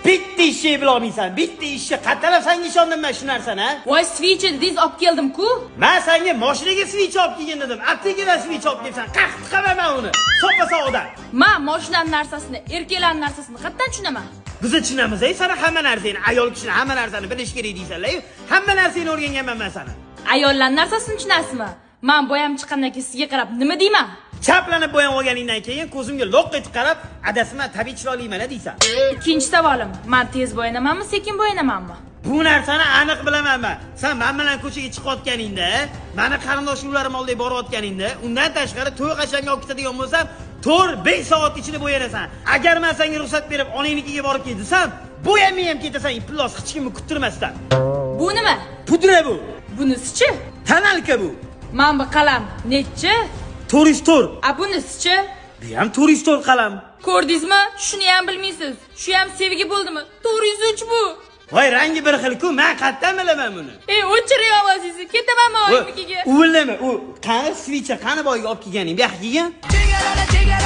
Bitta ishni bilolmaysan, bitta ishni. Qattalab senga ishondim men shu narsani, ha? Voy, свечи dedingiz, olib keldim-ku. Men senga mashinaga свеча olib kelgin dedim. Aptekadan свеча olib kelsan, qahd tiqaman men uni. Soppa sog'dan. Men mashinani narsasini, erkaklarning narsasini qayerdan tushunaman? Biz tushunamiz, ey, sana hamma narsani, ayol kishini hamma narsani bilish kerak deysanlar-yu. Hamma narsani o'rganganman men sani. Ayollar narsasini tushunasizmi? Men bo'yam chiqqandan keyin sizga qarab nima deyman? Chaplanib bo'yam olganingdan keyin ko'zimga loq etib qarab, adasi men tabiiy chiroyliman deysan. Ikkinchi savolim, men tez bo'yanamanmi, sekin bo'yanamanmi? Bu narsani aniq bilaman men. Sen men bilan ko'chaga chiqayotganingda, meni qarindosh urug'larim oldiga borayotganingda, undan tashqari to'y qashanga olib ketadigan bo'lsam, 4-5 soat ichida bo'yanasan. Agar men senga ruxsat berib onangnikiga borib kel desam, bo'yamay ham ketasan, iflos hech kimni kuttirmasdan. Bu nima? Pudra bu. Bunisichi? Тоналка bu. Men bu qalam nechi? 404. A bunisichi? Bu ham 404 qalam. Ko'rdingizmi? Shuni ham bilmaysiz. Shu ham sevgi bo'ldimi? 403 bu. Voy, rangi bir xil-ku, men qayerdan bilaman buni? Ey, o'chiring ovozingizni. Ketaman men oyimnikiga. U bilmayman. U qani свеча, qani boyga olib kelganing? Bu yoqqa kelgin. Chegarada, chegarada.